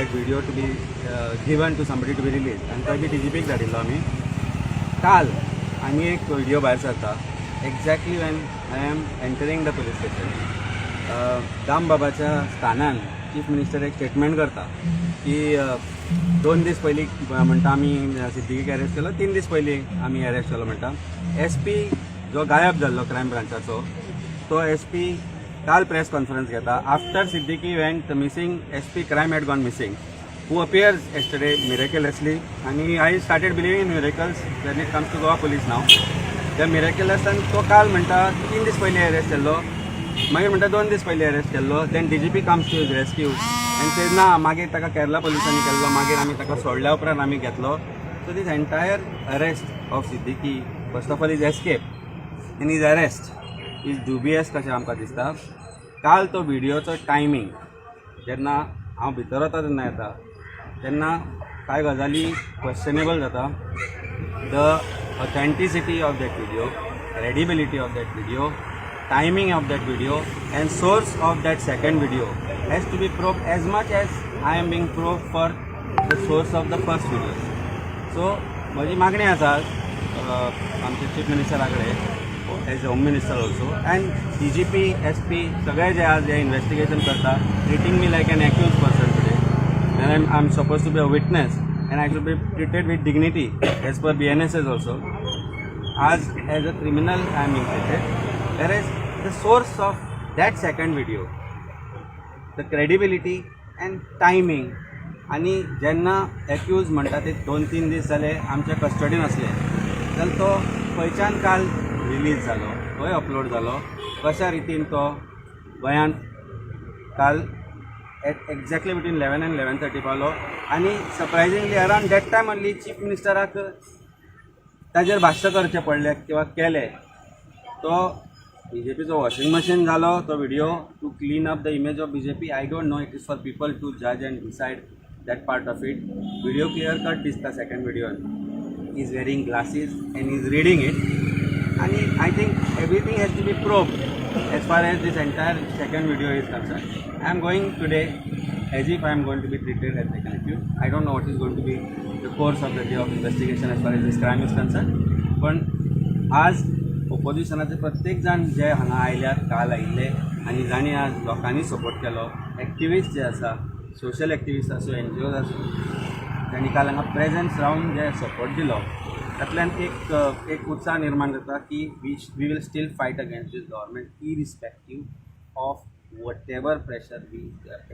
that video to be given to somebody to be release आनी तो बी डीजीपीक धाडिल्लो आमी. काल आनी एक व्हिडिओ भायर सरता, exactly when I am entering the police station. दामबाबाच्या स्थानान चीफ मिनिस्टर एक स्टेटमेंट करता की 2 दीस पयलीं म्हणटा आमी सिद्दीकीक अरेस्ट केलो, 3 दीस पयलीं आमी अरेस्ट केलो म्हणटा. एसपी जो गायब जाल्लो क्रायम ब्रांचाचो, तो एसपी काल प्रेस कॉन्फरन्स घेता after Siddiqui went missing. SP crime had gone missing, who appears yesterday miraculously. आणि I started believing in miracles when it comes to Goa Police now. त्या मिरेकलसान तो काल म्हणटा 3 दीस पयलीं अरेस्ट केल्लो, मागीर म्हणटा 2 दीस पयलीं अरेस्ट केल्लो. Then DGP comes to his rescue and says ना, मागीर ताका केरला पुलिसांनी केल्लो, मागीर आमी ताका सोडल्या उपरांत आमी घेतलो. So this entire arrest of Siddiqui, first of all his escape and his arrest, is dubious कशें आमकां दिसता. काल तो व्हिडियोचो टायमींग जेन्ना हांव भितर वता तेन्ना येता, तेन्ना कांय गजाली क्वेश्चनेबल जाता. The authenticity of that video, credibility of that video, timing of that video and source of that second video has to be probed as much as I am being probed for the source of the first video. So म्हजी मागणी आसा आमचे chief मिनिस्टरा कडेन, as home minister also, and DGP, SP, सगळे जे आज जे investigation करता, treating me like an accused person today and I am supposed to be a witness and I should be treated with dignity as per BNSS also. As a criminal I am being treated, whereas the source of that second video, the credibility and timing, आनी जेन्ना accused म्हणटा ते 2-3 दीस जाले आमच्या कस्टडीन आसले, जाल्यार तो खंयच्यान काल रिलीज जालो, खंय अपलोड जालो, कशा रितीन तो गोंयांत काल at exactly between 11 and 11:30 पावलो आनी surprisingly around that time only chief मिनिस्टराक ताजेर भाश्य करचें पडलें किंवा केलें. तो बीजेपीचो वॉशिंग मशीन जालो तो video to clean up the image of BJP, I don't know. It is for people to judge and decide that part of it. Video clear cut दिसता. सेकंड व्हिडियोन is wearing glasses and is reading it. आनी I think everything has to be probed as far as this entire second video is concerned. I am going today as if I am going to be treated as like an accused. I don't know what is going to be the course of the day of investigation as far as this crime is concerned. पण आज ओपोजिशनाचे प्रत्येक जाण जे हांगा आयल्यात, काल आयिल्ले आनी जांणी आज लोकांनी सपोर्ट केलो, एक्टिविस्ट जे आसा, सोशल एक्टिविस्ट आसूं, एनजीओज आसूं, तांणी काल हांगा प्रेजन्स रावन जे सपोर्ट दिलो, तातल्यान एक एक उत्साह निर्माण जाता की we will still fight against this government irrespective of whatever pressure we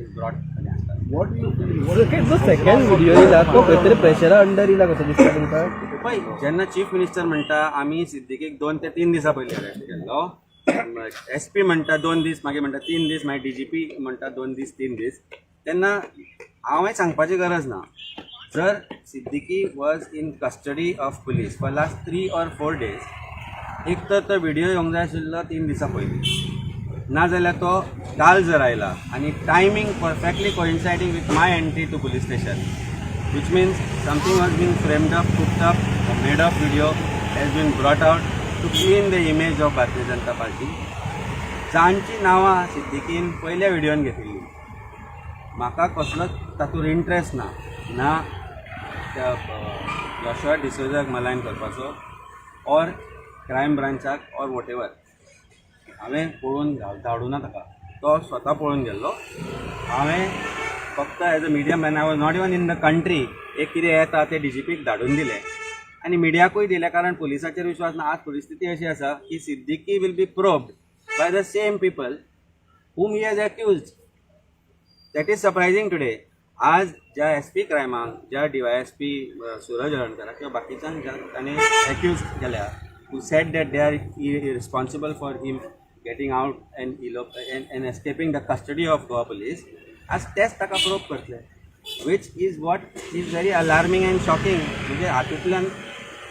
is brought against. What do you feel? What जो सेकंड व्हिडिओ येयला तो खंय तरी प्रेशरा अंडर येयला कसो दिसता तुमकां? पळय, जेन्ना चीफ मिनिस्टर म्हणटा आमी सिद्दीकीक 2 ते 3 दिसां पयलीं अरेस्ट केल्लो, एस पी म्हणटा 2 दीस, मागीर म्हणटा 3 दीस, मागीर डीजीपी म्हणटा 2 दीस, 3 दीस, तेन्ना हांवें सांगपाची गरज ना. जर Siddiqui was in custody of police for last 3 or 4 days, एक तर तो व्हिडिओ येवंक जाय आशिल्लो 3 दिसां पयलीं, नाजाल्यार तो काल जर आयला आनी timing perfectly coinciding with my entry to police station, which means something was being framed up, cooked up, a made up video has been brought out to clean the image of Bharatiya Janata Party. जांची नांवां सिद्दीकीन पयल्या व्हिडियोन घेतिल्ली, म्हाका कसलोच तातूंत interest ना, ना त्या जोशुआ डिसोजाक मलायन करपाचो ऑर क्रायम ब्रांचाक ऑर what ever. हांवें पळोवन धाडूं ना ताका, तो स्वता पळोवन गेल्लो. हांवें फक्त as a media man, I was not even in the country, एक कितें येता तें डीजीपीक धाडून दिलें आनी मिडियाकूय दिलें, कारण पुलिसाचेर विश्वास ना. आज परिस्थिती अशी आसा की Siddiqui will be probed by the same people whom he has accused. That is surprising today. आज ज्या एस पी क्रायमाक, ज्या डीवायएसपी सुरज हळर्णकराक किंवा बाकीच्यांक ज्या ताणें एक्यूज केल्या, who said that they are responsible for him getting out and elope and escaping the custody of Goa Police, आज तेच ताका प्रोब करतले, which is what is very alarming and shocking. म्हणजे हातूंतल्यान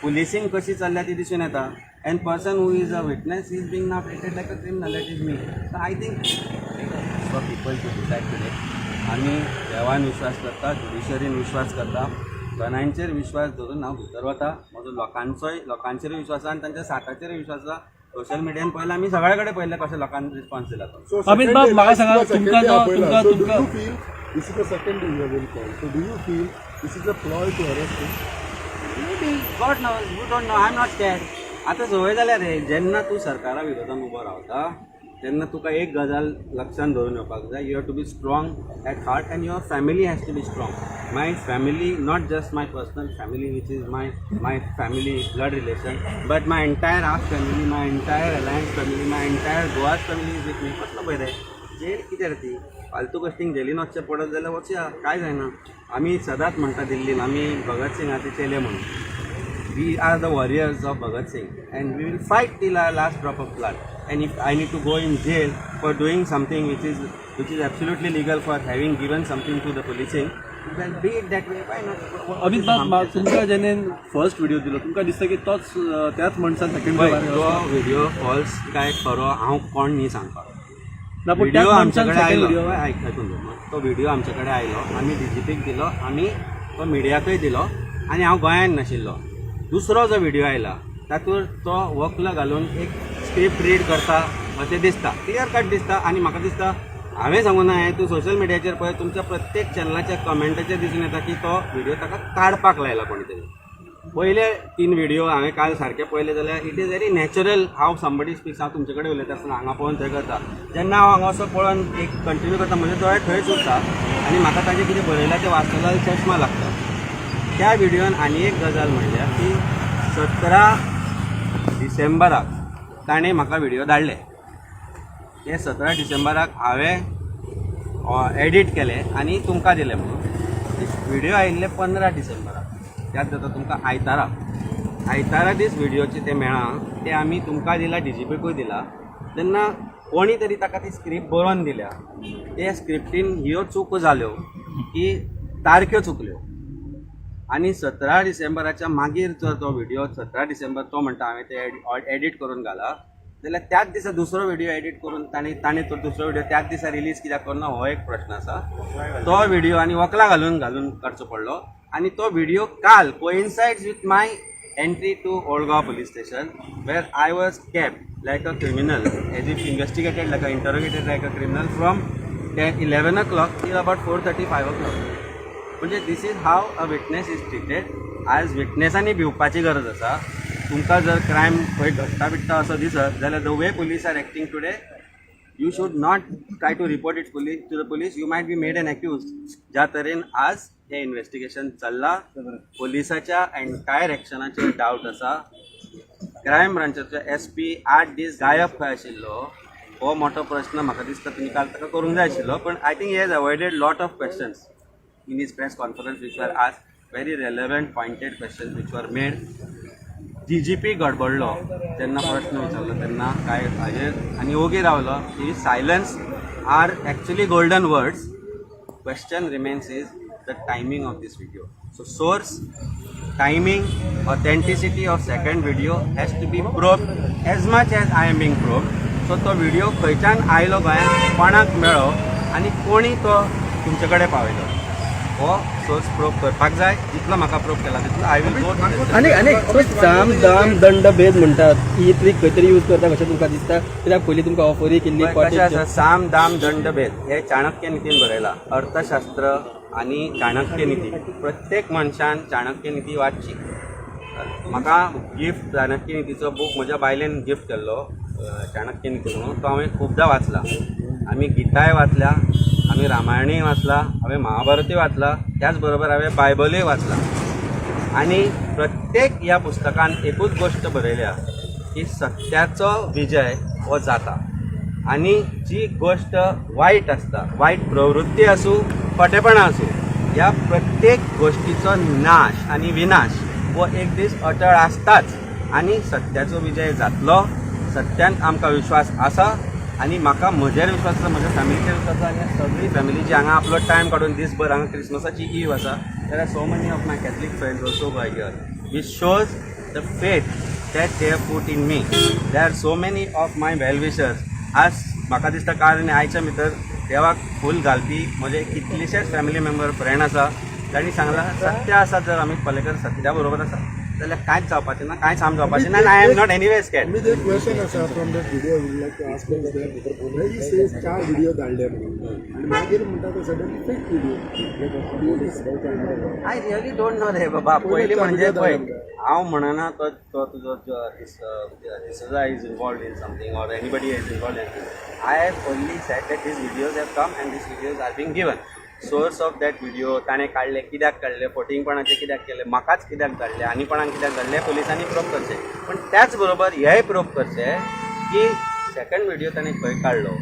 पुलिसींग कशी चल्ल्या ती दिसून येता and person who is a witness is being now treated like a criminal, that is me. So I think for people to decide today. आमी देवान विश्वास करता, ज्युडिशरीन विश्वास करता, दोनांचेर विश्वास दवरून हांव भितर वता. म्हजो लोकांचोय, लोकांचेरूय विश्वास आसा आनी तांच्या साथाचेरूय विश्वास आसा. सोशल मिडियान पळयला, आमी सगळे कडेन पळयलें कशें लोकांनी रिस्पॉन्स दिला तो. So Amit second बाब, day, म्हाका सांगा, तुका second तुमकां day आपयला. तुमकां So do तुमकां you feel this is the second day you have been called? So do you feel this is a ploy to arrest him? Maybe, God knows, you don't know, I am not scared. आतां संवय जाल्या रे. जेन्ना तूं सरकारा विरोधान उबो रावता तेन्ना तुका एक गजाल लक्षांत धरून येवपाक जाय, you have to be strong at heart and your family has to be strong. My family, not just my personal family, which is my family blood relation, but my entire AAP family, my entire alliance family, my entire Goa's family is with me. कसलो भंय रे? Gel कितें रे ती फालतू गोश्टींक जेलीन वचचें पडत जाल्यार वचया, कांय जायना. आमी सदांच म्हणटा दिल्लीन आमी भगत सिंगाचे चेले म्हणून. We are the warriors of Bhagat Singh and we will fight till our last drop of blood. And if I need to go in jail for doing something which is absolutely legal, for having given something to the policing, well, be it that way. Why not? What Amit is बाब harm मा- there? तुमकां जेणे first video दिलो, तुमकां दिसता की तोच त्याच मनशान सेकंड पळय, तो व्हिडिओ फॉल्स काय खरो हांव कोण न्ही सांगपाक. ना, पूण व्हिडिओ त्याच मनशान आमचे कडेन सेकंड आयलो. व्हिडिओ हय, आयकून घे. तो व्हिडिओ आमचे कडेन आयलो, आमी डीजीपीक दिलो, आमी तो मिडियाकूय दिलो आनी हांव गोंयांत नाशिल्लो. दुसरो जो व्हिडिओ आयला तातूंत तो वक्ल घालून एक स्क्रिप्ट रीड करता अशें दिसता, क्लियर कट दिसता. आनी म्हाका दिसता हांवें सांगूना हें, तूं सोशल मिडियाचेर पळय, तुमच्या प्रत्येक चॅनलाच्या कमेंटाचेर दिसून येता की तो व्हिडिओ ताका काडपाक लायला कोणी तरी. पयले तीन व्हिडिओ हांवें काल सारके पळयले जाल्यार it is very natural how somebody speaks. हांव तुमचे कडेन उलयता आसतना हांगा पळोवन थंय करता. जेन्ना हांव हांगा असो पळोवन एक कंटिन्यू करता, म्हजे दोळे थंयच उरता आनी म्हाका ताजें कितें बरयलां तें वाचतलो जाल्यार चश्मा लागता. त्या व्हिडियोन आनी एक गजाल म्हणल्यार की 17 डिसेंबराक ताणें म्हाका व्हिडिओ धाडले. ते 17 डिसेंबराक हांवें एडिट केले आनी तुमकां दिले म्हणून. व्हिडिओ आयिल्ले 15 डिसेंबराक, याद जाता तुमकां? आयतारा, आयतारा दीस व्हिडिओचे ते मेळ्ळा. ते आमी तुमकां दिला, डीजीपीकूय दिला. तेन्ना कोणी तरी ताका ती स्क्रिप्ट बरोवन दिल्या. ते स्क्रिप्टीन ह्यो चुको जाल्यो की तारख्यो चुकल्यो आनी 17 डिसेंबराच्या मागीर जर तो व्हिडिओ, 17 डिसेंबर तो म्हणटा हांवें ते एडिट करून घाला, जाल्यार त्याच दिसा दुसरो व्हिडिओ एडिट करून ताणें तो दुसरो व्हिडिओ त्याच दिसा रिलीज कित्याक करना, हो एक प्रश्न आसा. तो व्हिडिओ आनी वकलां घालून घालून काडचो पडलो आनी तो व्हिडिओ काल coincides with my entry to Old Goa police station, where I was kept like a criminal, as if investigated like a interrogated like a criminal from 10, 11 o'clock till about 4:30, 5 o'clock. म्हणजे this is how a witness is treated. आज विटनेसांनी भिवपाची गरज आसा. तुमकां जर crime खंय घडटा बिडटा असो दिसत जाल्यार, the way police are acting today, you should not try to report it police to the police. You might be made an accused. ज्या तरेन आज हें इन्वेस्टिगेशन चल्लां, पोलिसाच्या एंटायर एक्शनाचेर डावट आसा. क्रायम ब्रांचाचो एसपी 8 दीस गायब खंय आशिल्लो, हो मोठो प्रश्न. म्हाका दिसता तुमी काल ताका करूंक जाय आशिल्लो, पण I think he has avoided lot of questions in his press conference, which were asked, very relevant, pointed questions which were made. DGP गडबडलो जेन्ना प्रश्न विचारलो तेन्ना काय हाजेर आनी ओगी रावलो की silence are actually golden words. Question remains is the timing of this video. So source, timing, authenticity of second video has to be probed as much as I am being probed. So तो video खंयच्यान आयलो गोंयांत, कोणाक मेळ्ळो आनी कोणी तो तुमचे कडेन पावयलो, हो सोर्स प्रोब करपाक जाय. जितलो म्हाका प्रोब केला तितलो I will go. आनी आनी तो साम दाम दंड भेद म्हणटात, ही ट्रीक खंय तरी यूज करता कशें तुमकां दिसता? कित्याक पयलीं तुमकां ऑफरी केल्ली. कशें आसा, साम दाम दंड भेद हे चाणक्य नितीन बरयला. अर्थशास्त्र आनी चाणक्य निती, प्रत्येक मनशान चाणक्य निती वाचची. म्हाका गिफ्ट चाणक्य नितीचो बूक म्हज्या बायलेन गिफ्ट केल्लो, चाणक्य निती म्हणून. तो हांवें खुबदां वाचला. आमी गीताय वाचल्या, आमी रामायणूय वाचला, हांवें महाभारतूय वाचला, त्याच बरोबर हांवें बायबलूय वाचला. आनी प्रत्येक ह्या पुस्तकान एकूच गोश्ट बरयल्या की सत्याचो विजय हो जाता आनी जी गोश्ट वायट आसता, वायट प्रवृत्ती आसूं, खोटेपणां आसूं, ह्या प्रत्येक गोश्टीचो नाश आनी विनाश हो एक दीस अटळ आसताच आनी सत्याचो विजय जातलो. सत्यान आमकां विश्वास आसा आनी म्हाका म्हजेर विश्वास आसा, म्हज्या फॅमिलीचेर विश्वास आसा. आनी सगळी फॅमिली जी हांगा आपलो टायम काडून दीसभर हांगा क्रिसमसाची ईव आसा, there are so many of my Catholic friends also by here, which shows the faith that they have put in me. There are so many of my well wishers. आज म्हाका दिसता काल आनी आयच्या भितर देवाक फूल घालपी म्हजे कितलेशेच फॅमिली मेंबर, फ्रेंड आसा. तांणी सांगलां, सत्य आसा जर अमित पालेकर सत्या बरोबर आसा. जाल्यार कांयच जावपाचें ना, कांयच हार्म जावपाचें ना. I am not anyway scared. Amit, एक क्वेश्चन आसा from that video would like to ask where he says चार व्हिडिओ धाडले म्हणून आनी मागीर म्हणटा तो suddenly fake video. I really don't know रे बाबा. पयलीं म्हणजे पळय, हांव म्हणना तो तो तुजो D'Souza is involved in something or anybody is involved in. I have only said that these videos have come and these videos are being given. Source of that video ताणें काडले, कित्याक काडले, फटींगपणाचें कित्याक केलें, म्हाकाच कित्याक धाडले आनी कोणाक कित्याक धाडले, पुलिसांनी प्रूव करचें. पण त्याच बरोबर हेंय प्रूव करचें की सेकंड व्हिडिओ ताणें खंय काडलो,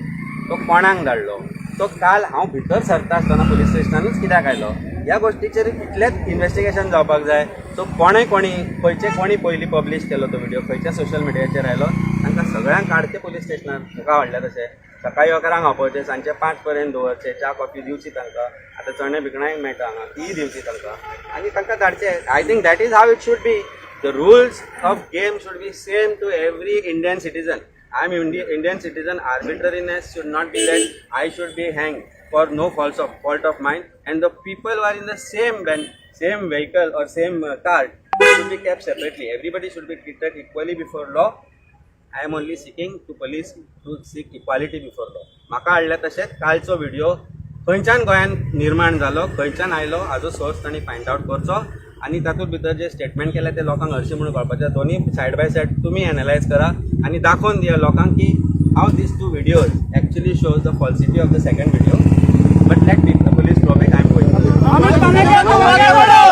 तो कोणाक धाडलो, तो काल हांव भितर सरता आसतना पुलीस स्टेशनानूच कित्याक आयलो. ह्या गोश्टीचेर इतलेंच इन्वेस्टिगेशन जावपाक जाय. सो कोणें कोणी खंयचे कोणी पयलीं पब्लीश केलो तो व्हिडिओ, खंयच्या सोशल मिडियाचेर आयलो, तांकां सगळ्यांक काडचे पुलीस स्टेशनार. तुका व्हडलें तशें सकाळीं 11 कांक आपोवचें, सांजचे 5 पर्यंत दवरचे, च्या कॉफी दिवची तांकां. आतां चणे बिकणांय मेळटा हांगा, तीय दिवची तांकां आनी तांकां धाडचे. I think that is how it should be. The rules of game should be same to every Indian citizen. I am Indian citizen. Arbitrariness should not be that I should be hanged for no fault of mine, and the people who are in the same van, same vehicle or same car should be kept separately. Everybody should be treated equally before law. I am only seeking to police to seek equality before law. म्हाका हाडल्या तशेंच कालचो video खंयच्यान गोंयांत निर्माण जालो, खंयच्यान आयलो, हाजो सोर्स तांणी फायंड आवट करचो आनी तातूंत भितर जे स्टेटमेंट केलें ते लोकांक हरशीं म्हणून कळपाचें. दोनी सायड बाय सायड तुमी एनलायज करा आनी दाखोवन दिया लोकांक की how these two videos actually shows the falsity of the second video. But let police probe it. I am going. Amit Palekar, तुम आगे बढ़ो.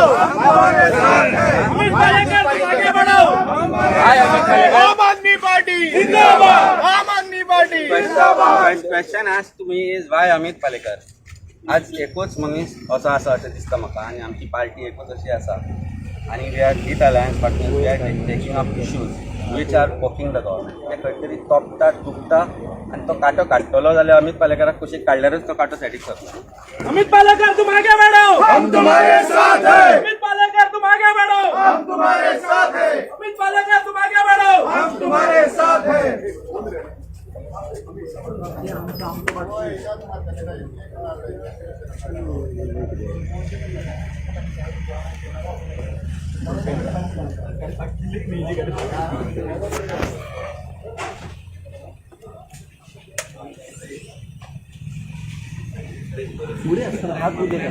अमित पालेकर, तुम आगे बढ़ो. आम आदमी पार्टी जिंदाबाद. आम Aadmi party. Question asked to me is why Amit Palekar. आज एकूच मनीस असो आसा अशें दिसता म्हाका आनी आमची पार्टी एकूच अशी आसा आनी we are with alliance partner. We are taking up issues which are poking the government. ते खंय तरी तोपता, दुखता आनी तो कांटो काडटलो जाल्यार अमीत पालेकराक कुशीक काडल्यारूच तो कांटो सायडीक सरतलो. अमित पालेकर, तुम आगे बढ़ो. हम तुम्हारे साथ हैं. अमित पालेकर, तुम आगे बढ़ो. हम तुम्हारे साथ हैं. अमित पालेकर, तुम आगे बढ़ो. हम तुम्हारे साथ हैं. फुडें आसतना हात वयर.